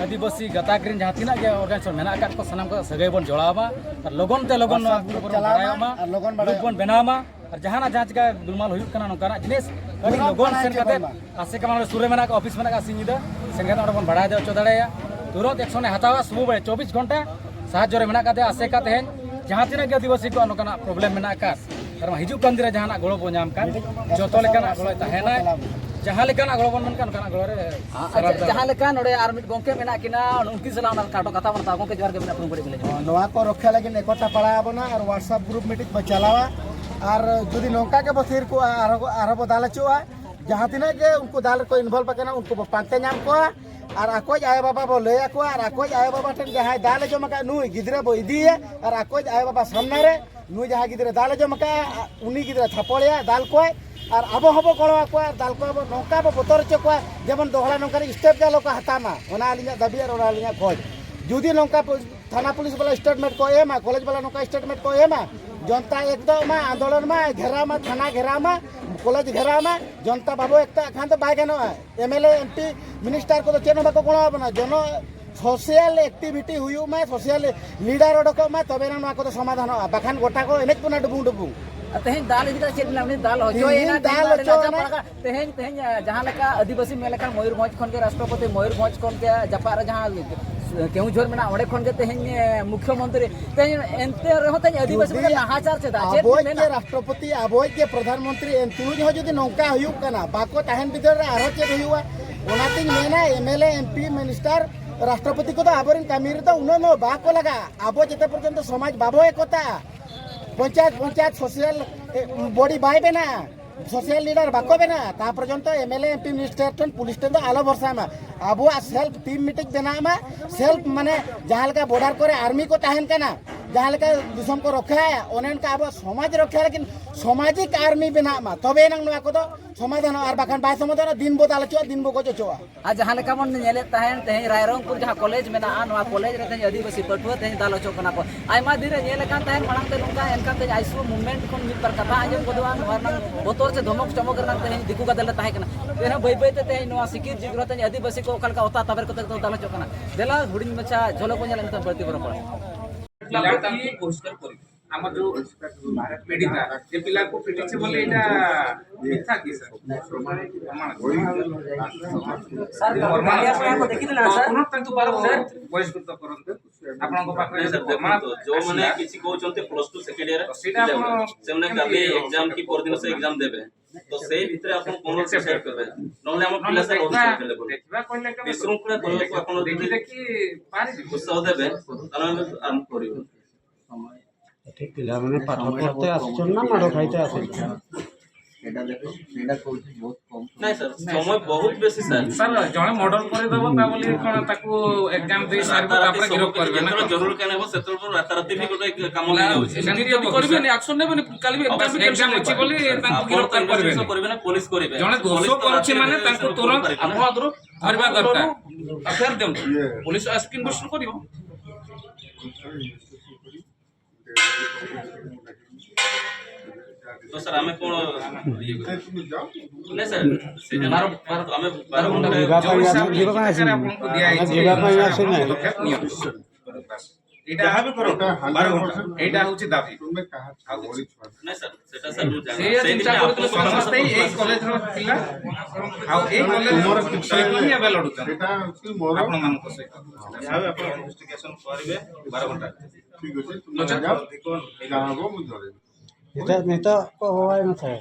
ᱟᱹᱫᱤᱵᱟᱹᱥᱤ ᱜᱟᱛᱟᱠ ᱨᱮᱱ ᱡᱟᱦᱟᱸ ᱛᱤᱱᱟᱹᱜ ᱜᱮ ᱚᱨᱜᱟᱱᱟᱭᱡᱮᱥᱚᱱ ᱢᱮᱱᱟᱜ ᱟᱠᱟᱫ ᱠᱚ, ᱥᱟᱱᱟᱢ ᱠᱚ ᱥᱟᱹᱜᱟᱹᱭ ᱵᱚᱱ ᱡᱚᱲᱟᱣ ᱢᱟ ᱟᱨ ᱞᱚᱜᱚᱱ ᱛᱮ ᱞᱚᱜᱚᱱ ᱱᱚᱣᱟ ᱠᱚ ᱵᱚᱱ ᱵᱟᱲᱟᱭᱚᱜ ᱢᱟ, ᱟᱨ ᱞᱚᱜᱚᱱ ᱵᱟᱲᱟᱭᱚᱜ ᱢᱟ᱾ ᱟᱨ ᱡᱟᱦᱟᱱᱟᱜ ᱡᱟᱦᱟᱸ ᱪᱤᱠᱟ ᱜᱩᱞᱢᱟᱞ ᱦᱩᱭᱩᱜ ᱠᱟᱱᱟ, ᱱᱚᱝᱠᱟᱱᱟᱜ ᱡᱤᱱᱤᱥ ᱟᱹᱰᱤ ᱞᱚᱜᱚᱱ ᱥᱮᱱ ᱠᱟᱛᱮ ᱟᱥᱮᱠᱟ ᱢᱟᱱᱮ ᱥᱩᱨ ᱨᱮ ᱢᱮᱱᱟᱜ ᱠᱚᱣᱟ, ᱚᱯᱷᱤᱥ ᱢᱮᱱᱟᱜ ᱠᱟᱜᱼᱟ, ᱥᱤᱧ ᱧᱤᱫᱟᱹ ᱥᱮᱱ ᱠᱟᱛᱮ ᱚᱸᱰᱮ ᱵᱚᱱ ᱵᱟᱲᱟᱭ ᱦᱚᱪᱚ ᱫᱟᱲᱮᱭᱟᱭᱟ᱾ ᱛᱩᱨᱚᱱᱛ ᱮᱠᱥᱚᱱ ᱮ ᱦᱟᱛᱟᱣᱟ, ᱥᱩᱵᱚ ᱵᱮᱲᱟ ᱪᱚᱵᱵᱤᱥ ᱜᱷᱚᱱᱴᱟ ᱥᱟᱦᱟᱡᱽᱡᱚ ᱨᱮ ᱢᱮᱱᱟᱜ ᱠᱟᱫᱮᱭᱟ᱾ ᱟᱥᱮᱠᱟ ᱛᱮᱦᱮᱧ ᱡᱟᱦᱟᱸ ᱛᱤᱱᱟᱹᱜ ᱜᱮ ᱟᱹᱫᱤᱵᱟᱹᱥᱤ ᱠᱚᱣᱟᱜ ᱱᱚᱝᱠᱟᱱᱟᱜ ᱯᱨᱚᱵᱞᱮᱢ ᱢᱮᱱᱟᱜ ᱟᱠᱟᱫ, ᱟᱨ ᱦᱤᱡᱩᱜ ᱠᱟᱱ ᱫᱤᱱ ᱨᱮ ᱡᱟᱦᱟᱱᱟᱜ ᱜᱚᱲᱚ ᱵᱚᱱ ᱧᱟᱢ ᱠᱟᱱ, ᱡᱚᱛᱚ ᱞᱮᱠᱟᱱᱟᱜ ᱜᱚᱲᱚᱭ ᱛᱟᱦᱮᱱᱟᱭ᱾ ᱡᱟᱦᱟᱸ ᱞᱮᱠᱟᱱᱟᱜ ᱜᱚᱲᱚ ᱵᱚᱱ ᱢᱮᱱ ᱠᱟᱱ, ᱚᱱᱠᱟᱱᱟᱜ ᱜᱚᱲᱚ ᱨᱮ ᱟᱪᱪᱷᱟ, ᱥᱟᱨᱦᱟᱣ ᱡᱟᱦᱟᱸ ᱞᱮᱠᱟ ᱱᱚᱰᱮ ᱟᱨ ᱢᱤᱫ ᱜᱚᱝᱠᱮ ᱢᱮᱱᱟᱜ ᱠᱤᱱᱟ, ᱩᱱᱠᱤᱱ ᱥᱟᱞᱟᱜ ᱚᱱᱟ ᱠᱟᱴᱚ ᱠᱟᱛᱷᱟ ᱵᱚᱱ ᱦᱟᱛᱟᱣᱟ᱾ ᱜᱚᱝᱠᱮ, ᱡᱚᱦᱟᱨ ᱜᱮ, ᱢᱮᱱᱟᱜ ᱵᱚᱱᱟ, ᱩᱯᱨᱩᱢ ᱠᱟᱹᱴᱤᱡ ᱵᱤᱱ ᱞᱟᱹᱭ ᱧᱚᱜ᱾ ᱱᱚᱣᱟ ᱠᱚ ᱨᱚᱠᱷᱟ ᱞᱟᱹᱜᱤᱫ ᱮᱠᱚᱛᱟ ᱯᱟᱲᱟᱣ ᱟᱵᱚᱱᱟ ᱟᱨ WhatsApp ᱜᱨᱩᱯ ᱢᱤᱫᱴᱤᱡ ᱵᱚ ᱪᱟᱞᱟᱣᱟ᱾ ᱟᱨ ᱡᱩᱫᱤ ᱱᱚᱝᱠᱟ ᱜᱮᱵᱚ ᱛᱷᱤᱨ ᱠᱚᱜᱼᱟ, ᱟᱨᱦᱚᱸ, ᱟᱨᱦᱚᱸ ᱵᱚ ᱫᱟᱞ ᱦᱚᱪᱚᱜᱼᱟ᱾ ᱡᱟᱦᱟᱸ ᱛᱤᱱᱟᱹᱜ ᱜᱮ ᱩᱱᱠᱩ ᱫᱟᱞ ᱨᱮᱠᱚ ᱤᱱᱵᱷᱚᱞᱵᱷ ᱟᱠᱟᱱᱟ, ᱩᱱᱠᱩ ᱵᱚ ᱯᱟᱱᱛᱮ ᱧᱟᱢ ᱠᱚᱣᱟ᱾ ᱟᱨ ᱟᱠᱚᱭᱤᱡ ᱟᱭᱳᱼᱵᱟᱵᱟ ᱵᱚ ᱞᱟᱹᱭ ᱟᱠᱚᱣᱟ, ᱟᱨ ᱟᱠᱚᱭᱤᱡ ᱟᱭᱳᱼᱵᱟᱵᱟ ᱴᱷᱮᱱ ᱡᱟᱦᱟᱸᱭ ᱫᱟᱞ ᱮ ᱡᱚᱢ ᱟᱠᱟᱫ, ᱱᱩᱭ ᱜᱤᱫᱽᱨᱟᱹ ᱵᱚ ᱤᱫᱤᱭᱮᱭᱟ᱾ ᱟᱨ ᱟᱠᱚᱭᱤᱡ ᱟᱭᱳᱼᱵᱟᱵᱟ ᱥᱟᱢᱱᱟ ᱨᱮ ᱱᱩᱭ ᱡᱟᱦᱟᱸᱭ ᱜᱤᱫᱽᱨᱟᱹ ᱫᱟᱞ ᱮ ᱡᱚᱢ ᱟᱠᱟᱫᱼᱟ, ᱩᱱᱤ ᱜᱤᱫᱽᱨᱟᱹ ᱛᱷᱟᱯᱚᱲᱮᱭᱟ, ᱫᱟᱞ ᱠᱚᱣᱟᱭ᱾ ᱟᱨ ᱟᱵᱚ ᱦᱚᱸᱵᱚ ᱜᱚᱲᱚ ᱟᱠᱚᱣᱟ, ᱟᱨ ᱫᱟᱞ ᱠᱚᱣᱟ ᱵᱚ, ᱱᱚᱝᱠᱟ ᱵᱚ ᱵᱚᱛᱚᱨ ᱦᱚᱪᱚ ᱠᱚᱣᱟ, ᱡᱮᱢᱚᱱ ᱫᱚᱦᱲᱟ ᱱᱚᱝᱠᱟᱱ ᱥᱴᱮᱯ ᱜᱮ ᱟᱞᱚ ᱠᱚ ᱦᱟᱛᱟᱣ ᱢᱟ᱾ ᱚᱱᱟ ᱟᱹᱞᱤᱧᱟᱜ ᱫᱟᱹᱵᱤ ᱟᱨ ᱚᱱᱟ ᱟᱹᱞᱤᱧᱟᱜ ᱠᱷᱚᱡᱽ᱾ ᱡᱩᱫᱤ ᱱᱚᱝᱠᱟ ᱯᱩ-, ᱛᱷᱟᱱᱟ ᱯᱩᱞᱤᱥ ᱵᱟᱞᱟ ᱥᱴᱮᱴᱢᱮᱱᱴ ᱠᱚ ᱮᱢᱟ, ᱠᱚᱞᱮᱡᱽ ᱵᱟᱞᱟ ᱱᱚᱝᱠᱟ ᱥᱴᱮᱴᱢᱮᱱᱴ ᱠᱚ ᱮᱢᱟ, ᱡᱚᱱᱛᱟ ᱮᱠᱫᱚᱢ ᱢᱟ, ᱟᱱᱫᱳᱞᱚᱱ ᱢᱟ, ᱜᱷᱮᱨᱟᱣ ᱢᱟ, ᱛᱷᱟᱱᱟ ᱜᱷᱮᱨᱟᱣ ᱢᱟ, ᱠᱚᱞᱮᱡᱽ ᱜᱷᱮᱨᱟᱣ ᱢᱟ, ᱡᱚᱱᱛᱟ ᱵᱟᱵᱚ ᱮᱠᱛᱟᱜ ᱠᱷᱟᱱ ᱫᱚ ᱵᱟᱭ ᱜᱟᱱᱚᱜᱼᱟ᱾ MLA, MP, ᱢᱤᱱᱤᱥᱴᱟᱨ ᱠᱚᱫᱚ ᱪᱮᱫ ᱦᱚᱸ ᱵᱟᱠᱚ ᱜᱚᱲᱚ ᱟᱵᱚᱱᱟ᱾ ᱡᱚᱱᱚ ᱥᱳᱥᱟᱞ ᱮᱠᱴᱤᱵᱷᱤᱴᱤ ᱦᱩᱭᱩᱜ ᱢᱟ, ᱥᱳᱥᱟᱞ ᱞᱤᱰᱟᱨ ᱚᱰᱚᱠᱚᱜ ᱢᱟ, ᱛᱚᱵᱮ ᱮᱱᱟᱝ ᱱᱚᱣᱟ ᱠᱚᱫᱚ ᱥᱚᱢᱟᱫᱷᱟᱱᱚᱜᱼᱟ, ᱵᱟᱠᱷᱟᱱ ᱜᱚᱴᱟ ᱠᱚ ᱮᱱᱮᱡ ᱵᱚᱱᱟ ᱰᱩᱵᱩᱝ ᱰᱩᱵᱩᱝ᱾ ᱟᱨ ᱛᱮᱦᱮᱧ ᱫᱟᱞ ᱤᱫᱤ ᱠᱟᱛᱮ ᱪᱮᱫ ᱵᱤᱱ ᱞᱟᱹᱭᱟ? ᱩᱱᱤ ᱫᱟᱞ ᱦᱚᱪᱚᱭᱮᱱᱟ, ᱛᱮᱦᱮᱧ ᱫᱟᱞ ᱫᱚ ᱟᱹᱰᱤ ᱦᱚᱪᱚ ᱞᱟᱡᱟ ᱮᱱᱟ᱾ ᱯᱟᱲᱟᱜ ᱠᱟᱱᱟ᱾ ᱛᱮᱦᱮᱧ, ᱛᱮᱦᱮᱧ, ᱟ, ᱡᱟᱦᱟᱸ ᱞᱮᱠᱟ ᱟᱹᱫᱤᱵᱟᱹᱥᱤ ᱢᱮᱱ ᱞᱮᱠᱷᱟᱱ ᱢᱚᱭᱩᱨᱵᱷᱚᱸᱡᱽ ᱠᱷᱚᱱ ᱜᱮ ᱨᱟᱥᱴᱨᱚᱯᱚᱛᱤ, ᱢᱚᱭᱩᱨᱵᱷᱚᱸᱡᱽ ᱠᱷᱚᱱ ᱜᱮ ᱡᱟᱯᱟᱜ ᱨᱮ ᱡᱟᱦᱟᱸ ᱠᱮᱣᱩᱸᱡᱷᱚᱨ ᱢᱮᱱᱟᱜᱼᱟ, ᱚᱸᱰᱮ ᱠᱷᱚᱱ ᱜᱮ ᱛᱮᱦᱮᱧ, ᱮ, ᱢᱩᱠᱷᱭᱚᱢᱚᱱᱛᱨᱤ᱾ ᱛᱮᱦᱮᱧ ᱮᱱᱛᱮ ᱨᱮᱦᱚᱸ ᱛᱮᱦᱮᱧ ᱟᱹᱫᱤᱵᱟᱹᱥᱤ ᱡᱩᱫᱤ ᱢᱚᱫᱽᱫᱷᱮ ᱱᱟᱦᱟᱪᱟᱨ ᱪᱮᱫᱟᱜ? ᱪᱮᱫ ᱵᱤᱱ ᱟᱵᱚᱭᱤᱡ ᱢᱮᱱᱟ? ᱜᱮ ᱨᱟᱥᱴᱨᱚᱯᱚᱛᱤ, ᱟᱵᱚᱭᱤᱡ ᱜᱮ ᱯᱨᱚᱫᱷᱟᱱ ᱢᱚᱱᱛᱨᱤ, ᱮᱱ ᱛᱩᱞᱩᱡ ᱦᱚᱸ ᱡᱩᱫᱤ ᱱᱚᱝᱠᱟ ᱦᱩᱭᱩᱜ ᱠᱟᱱᱟ, ᱵᱟᱠᱚ ᱛᱟᱦᱮᱱ ᱵᱤᱫᱟᱹᱞ ᱨᱮ ᱟᱨᱦᱚᱸ ᱪᱮᱫ ᱦᱩᱭᱩᱜᱼᱟ? ᱚᱱᱟᱛᱤᱧ ᱢᱮᱱᱟ, MLA, MP, ᱢᱤᱱᱤᱥᱴᱟᱨ, ᱨᱟᱥᱴᱨᱚᱯᱚᱛᱤ ᱠᱚᱫᱚ ᱟᱵᱚᱨᱮᱱ ᱠᱟᱹᱢᱤ ᱨᱮᱫᱚ ᱩᱱᱟᱹᱜ ᱫᱚ ᱵᱟᱠᱚ ᱞᱟᱜᱟᱜᱼᱟ᱾ ᱟᱵᱚ ᱡᱮᱛᱮ ᱯᱚᱨᱡᱚᱱᱛᱚ ᱥᱚᱢᱟᱡᱽ ᱵᱟᱵᱚ ᱮᱠᱚᱛᱟᱜᱼᱟ, ᱯᱚᱧᱪᱟᱭᱮᱛ, ᱯᱚᱧᱪᱟᱭᱮᱛ ᱥᱳᱥᱟᱞ, ᱮ, ᱵᱚᱰᱤ ᱵᱟᱭ ᱵᱮᱱᱟᱜᱼᱟ, ᱥᱳᱥᱟᱞ ᱞᱤᱰᱟᱨ ᱵᱟᱠᱚ ᱵᱮᱱᱟᱜᱼᱟ, ᱛᱟ ᱯᱚᱨᱡᱚᱱᱛᱚ MLA, MP, ᱢᱤᱱᱤᱥᱴᱟᱨ ᱴᱷᱮᱱ, ᱯᱩᱞᱤᱥ ᱴᱷᱮᱱ ᱫᱚ ᱟᱞᱚ ᱵᱷᱚᱨᱥᱟᱭ ᱢᱟ᱾ ᱟᱵᱚᱣᱟᱜ ᱥᱮᱞᱯ ᱴᱤᱢ ᱢᱤᱫᱴᱤᱡ ᱵᱮᱱᱟᱜ ᱢᱟ, ᱥᱮᱞᱯ ᱢᱟᱱᱮ ᱡᱟᱦᱟᱸ ᱞᱮᱠᱟ ᱵᱚᱰᱟᱨ ᱠᱚᱨᱮ ᱟᱨᱢᱤ ᱠᱚ ᱛᱟᱦᱮᱱ ᱠᱟᱱᱟ, ᱡᱟᱦᱟᱸ ᱞᱮᱠᱟ ᱫᱤᱥᱚᱢ ᱠᱚ ᱨᱚᱠᱷᱟᱭᱟ, ᱚᱱᱮ ᱚᱱᱠᱟ ᱟᱵᱚ ᱥᱚᱢᱟᱡᱽ ᱨᱚᱠᱷᱟ ᱞᱟᱹᱜᱤᱫ ᱥᱟᱢᱟᱡᱤᱠ ᱟᱨᱢᱤ ᱵᱮᱱᱟᱜ ᱢᱟ, ᱛᱚᱵᱮ ᱮᱱᱟᱝ ᱱᱚᱣᱟ ᱠᱚᱫᱚ ᱥᱚᱢᱟᱫᱷᱟᱱᱚᱜᱼᱟ, ᱟᱨ ᱵᱟᱠᱷᱟᱱ ᱵᱟᱭ ᱥᱚᱢᱟᱫᱷᱟᱱᱚᱜᱼᱟ, ᱫᱤᱱ ᱵᱚ ᱫᱟᱞ ᱦᱚᱪᱚᱜᱼᱟ, ᱫᱤᱱ ᱵᱚ ᱜᱚᱡ ᱦᱚᱪᱚᱜᱼᱟ᱾ ᱟᱨ ᱡᱟᱦᱟᱸ ᱞᱮᱠᱟ ᱵᱚᱱ ᱧᱮᱞᱮᱫ ᱛᱟᱦᱮᱸᱱ, ᱛᱮᱦᱮᱧ ᱨᱟᱭᱨᱚᱝᱯᱩᱨ ᱡᱟᱦᱟᱸ ᱠᱚᱞᱮᱡᱽ ᱢᱮᱱᱟᱜᱼᱟ, ᱱᱚᱣᱟ ᱠᱚᱞᱮᱡᱽ ᱨᱮ ᱛᱮᱦᱮᱧ ᱟᱹᱫᱤᱵᱟᱹᱥᱤ ᱯᱟᱹᱴᱷᱩᱣᱟᱹ ᱛᱮᱦᱮᱧ ᱫᱟᱞ ᱦᱚᱪᱚᱜ ᱠᱟᱱᱟ ᱠᱚ᱾ ᱟᱭᱢᱟ ᱫᱤᱱ ᱨᱮ ᱧᱮᱞ ᱟᱠᱟᱱ ᱛᱟᱦᱮᱸᱱ, ᱢᱟᱲᱟᱝ ᱛᱮ ᱱᱚᱝᱠᱟ, ᱮᱱᱠᱷᱟᱱ ᱛᱮᱦᱮᱧ ᱟᱭᱥᱩ ᱢᱩᱵᱷᱢᱮᱱᱴ ᱠᱷᱚᱱ ᱢᱤᱫ ᱵᱟᱨ ᱠᱟᱛᱷᱟ ᱟᱸᱡᱚᱢ ᱜᱚᱫᱚᱜᱼᱟ, ᱱᱚᱣᱟ ᱨᱮᱱᱟᱜ ᱵᱚᱛᱚᱨ ᱪᱮ ᱫᱷᱚᱢᱚᱠ ᱪᱚᱢᱚᱠ ᱨᱮᱱᱟᱜ ᱛᱮᱦᱮᱧ ᱫᱤᱠᱩ ᱜᱟᱫᱮᱞ ᱨᱮ ᱛᱟᱦᱮᱸ ᱠᱟᱱᱟ᱾ ᱮᱱᱦᱚᱸ ᱵᱟᱹᱭ ᱵᱟᱹᱭ ᱛᱮ ᱛᱮᱦᱮᱧ ᱱᱚᱣᱟ ᱥᱤᱠᱤᱨ ᱡᱩᱜᱽ ᱨᱮ ᱛᱮᱦᱮᱧ ᱟᱹᱫᱤᱵᱟᱹᱥᱤ ᱠᱚ ᱚᱠᱟ ᱞᱮᱠᱟ ᱚᱛᱟ ᱛᱟᱵᱮᱨ ᱠᱟᱛᱮ ᱠᱚ ᱫᱟᱞ ᱦᱚᱪᱚᱜ ᱠᱟᱱᱟ᱾ ᱫᱮᱞᱟ ᱦᱩᱰᱤᱧ ᱢᱟᱪᱷᱟ ᱡᱷᱚᱞᱚᱠ ᱵᱚᱱ ᱧᱮᱞᱟ, ᱱᱤᱛᱚᱜ ᱵᱟᱹᱲᱛᱤ ᱵᱚᱱ ᱨᱚᱯᱚᱲᱟ᱾ ପିଲାକୁ ବହିଷ୍କାର କରିବେ। ଆମର ଯୋଉ ପୀଡ଼ିତା, ଏ ପିଲାକୁ ପିଟିଛି ବୋଲି ଏଇଟା ମିଥ୍ୟା କି ସାର୍? ପ୍ରମାଣ ଅଛି? ସାର୍, ପ୍ରମାଣ ଆପଣ ଦେଖିଥିଲେ ନା ସାର୍? ତୁରନ୍ତ ତାଙ୍କୁ ବାର ବହିଷ୍କୃତ କରନ୍ତୁ। ଆପଣଙ୍କ ପାଖରେ ନାଇଁ ସାର୍, ଯଦି ପ୍ରମାଣ ଦେଖନ୍ତୁ, ଯୋଉମାନେ ଆସିଲା, କିଛି କହୁଛନ୍ତି ପ୍ଲସ୍ ଟୁ ସେକେଣ୍ଡ ଇୟର ତ ସେଇଟା ଆପଣ ସେମାନେ କେମିତି କାଲି ଏକ୍ଜାମ କି ପରଦିନ ସେ ଏକ୍ଜାମ ଦେବେ, ତ ସେଇ ଭିତରେ ଆପଣ କଣ ଡିସାଇଡ୍ କରିବେ? ନହେଲେ ଆମ ପିଲା ସାର୍ ଦେଖିବା, ଅଫିସର ଥିଲେ ଦେଖିବା କହିଲେ କେବେ ବିଶୃଙ୍ଖଳା କରିବାକୁ ଆପଣ ଦେଖି ଯଦି ଦେଖି ପାରିଯିବେ। ଉତ୍ସାହ ଦେବେ, ତାହେଲେ ଆମେ ଆରମ୍ଭ କରିବୁ। ଏଠି ପିଲାମାନେ ପାଠ ପଢିତେ ଆସୁଛନ୍ତି ନା ମାଡ଼ ଖାଇତେ ଆସୁଛନ୍ତି? ଏଇଟା ଦେଖ, ଏଇଟା କହୁଛି ବହୁତ କମ୍ ସମୟ। ନାଇଁ ସାର୍, ସମୟ ବହୁତ ବେଶୀ ସାର୍। ସାର୍, ଜଣେ ମର୍ଡର କରିଦବ ତା ବୋଲି କଣ ତାକୁ ଏକ୍ଜାମ ଦେଇ ସାରିବ, ରାତାରାତି ତାପରେ ଗିରଫ ସବୁ କରିବେ ନା ଯେତେବେଳେ କଣ? ଜରୁରୀ କାମ ହେବ, ସେତେବେଳେ ରାତାରାତି ବି ଗୋଟେ କାମ ନା, ହେଇଯାଉଛି। ସେମିତି ଯଦି କରିବେନି, ଆକ୍ସନ ନେବେନି, କାଲି ବି ଏକ୍ଜାମ ଅଛି ବୋଲି ତାଙ୍କୁ ଆପଣ ଗିରଫ ତ କରିପାରିବେନି। ଇନଭେଷ୍ଟିଗେସନ କରିବେ ନା, ପୋଲିସ କରିବେ? ଜଣେ ଦୋଷ ପୋଲିସ ତ କରିଛି ରାତିରେ ମାନେ ତାଙ୍କୁ ଇନଭେଷ୍ଟିଗେସନ ତୁରନ୍ତ କରିପାରିବେ ନା? ଆଫୁଆଦରୁ ଧରିବା ଦରକାର। ପୋଲିସ ଆସିକି ଇନଭେଷ୍ଟିଗେସନ କରିବ। ତ ସାର୍, ଆମେ କଣ ଇଏ କରିବୁ? ନାଇଁ ସାର୍, ସେଇଟା ବାର, ବାର, ଆମେ ବାର ଘଣ୍ଟା ଯିବା ପାଇଁ ଯୋଉ ଆସ-, ହିସାବରେ ଯିବା ପାଇଁ ଆସିବୁ। ଆପଣଙ୍କୁ ଦିଆଯାଇଛି, ଯିବା ପାଇଁ ଆସିବୁ। ପଦକ୍ଷେପ ନିଅନ୍ତୁ। ବାସ୍। ଏଇଟା ଯାହା ବି କର, ଏଇଟା ବାର ଘଣ୍ଟା। ହଣ୍ଡ୍ରେଡ ପରସେଣ୍ଟ ଏଇଟା ହଉଛି ଦାବି। ତୁମେ କାହା ଆଉ କିଛି ଛୁଆ ନାଇଁ ସାର୍, ସେଟା ସାର୍ ମୁଁ ଜାଣିନି। ସେଇଆ ଚିନ୍ତା କରୁଥିଲେ ସମସ୍ତେ, ଏଇ କଲେଜର ପିଲା, ଆଉ ଏଇ କଲେଜ ତୁମର କିଛି ସହିତ ହିଁ ଏବେ ଲଢୁଛନ୍ତି। ଏଇଟା ହଉଛି ମୋର ଆପଣମାନଙ୍କ ସହିତ। ଯାହା ବି ଆପଣ ଇନଭେଷ୍ଟିଗେସନ କରିବେ ବାର ଘଣ୍ଟା। ଠିକ୍ ଅଛି, ତୁମେ ନଚେତ୍ ଯାଅ, ଯାହା ହବ ମୁଁ ଜଣେଇବି। ଏଇଟା ନେତା କହ ଭାଇ ନଥାଏ।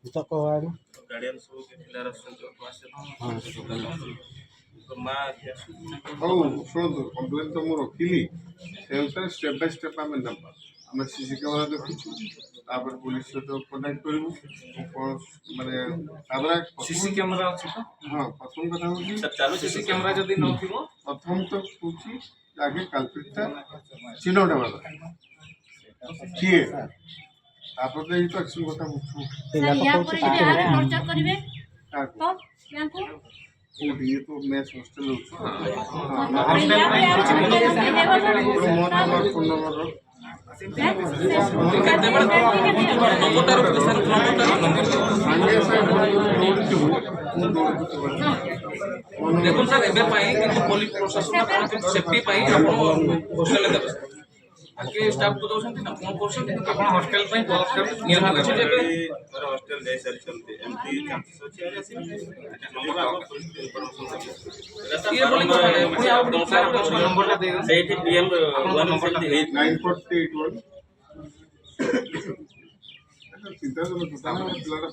ଏଇଟା କହ ଭାଇ। ଗାର୍ଡିଆନ ସବୁ ବି ପିଲାର ଆସୁଛନ୍ତି, ଅଟୋ ଆସୁଛନ୍ତି। ହଁ। ତ ମା ଆଜି ଆସୁଛନ୍ତି। ହଉ, ଶୁଣନ୍ତୁ, କମ୍ପ୍ଲେନ ତ ମୁଁ ରଖିଲି, ସେ ଅନୁସାରେ ଷ୍ଟେପ୍ ବାଇ ଷ୍ଟେପ୍ ଆମେ ନେବା। ଆମେ ସିସି କ୍ୟାମେରା ଦେଖୁଛୁ, ତାପରେ ପୋଲିସ ସହିତ କଣ୍ଟାକ୍ଟ କରିବୁ। କଣ, ମାନେ, ତାପରେ ପ୍ରଥମ ସିସି କ୍ୟାମେରା ଅଛି ତ? ହଁ, ପ୍ରଥମ କଥା ହଉଛି ସାର୍, ଚାଲୁଛି ସିସି କ୍ୟାମେରା ଯଦି ନଥିବ? ପ୍ରଥମ ତ ହଉଛି ତାକେ କାଲପ୍ରିଟଟା ଚିହ୍ନଟ ହେବା କଥା। କିଏ? ତାପରେ ତ ଏଇ ତ ଆକ୍ସନ କଥା ବୁଝିବୁ। ସାର୍, ୟା ପରେ ଯଦି ଆହୁରି ଟର୍ଚର କରିବେ କାହାକୁ? ତ ୟାଙ୍କୁ? କୋଉଠି? ଇଏ ତ ମେସ୍ ହଷ୍ଟେଲ ହଉଛି। ତାପରେ ୟା ପରେ ଆହୁରି ଟର୍ଚର କରିବେ? ମୋର ନମ୍ବର, ଫୋନ ନମ୍ବର। ନମ୍ବରଟା ରଖିବେ ସାର୍, ନମ୍ବରଟା ରଖିବେ। ସାଙ୍ଗେ ସାଙ୍ଗେ ଦୌଡ଼ିଥିବୁ, ମୁଁ ଦୌଡ଼ିଥିବୁ। ଦେଖନ୍ତୁ ସାର୍, ଏବେ ପାଇଁ କିନ୍ତୁ ପୋଲିସ ପ୍ରଶାସନ ଆପଣଙ୍କ ସେଫଟି ପାଇଁ ଆପଣ ହଷ୍ଟେଲରେ ଦେବେ ସାର୍। ବାକି ଷ୍ଟାଫକୁ ଦେଉଛନ୍ତି ନା କ'ଣ କରୁଛନ୍ତି? ଆପଣ ହଷ୍ଟେଲ ପାଇଁ ବସ୍ ଷ୍ଟାଫ ନିୟମ ଅଛି ଯେ ଏବେ ଘର ହଷ୍ଟେଲ ଯାଇସାରିଛନ୍ତି, ଏମିତି ଚାନ୍ସେସ୍ ଅଛି। ଇଏ ବୋଲି କଥା, ପୁଣି ଆଉ ଗୋଟେ ସାର୍ ଆପଣଙ୍କ ନମ୍ବରଟା ଦେଇଦେବେ। ସେଇଠି ପିଏମ୍ ଆପଣଙ୍କ ନମ୍ବରଟା ଦେଇଦେବେ। Nine four three eight one. ଚିନ୍ତା କରନ୍ତୁ, ତାପରେ ପିଲାଟା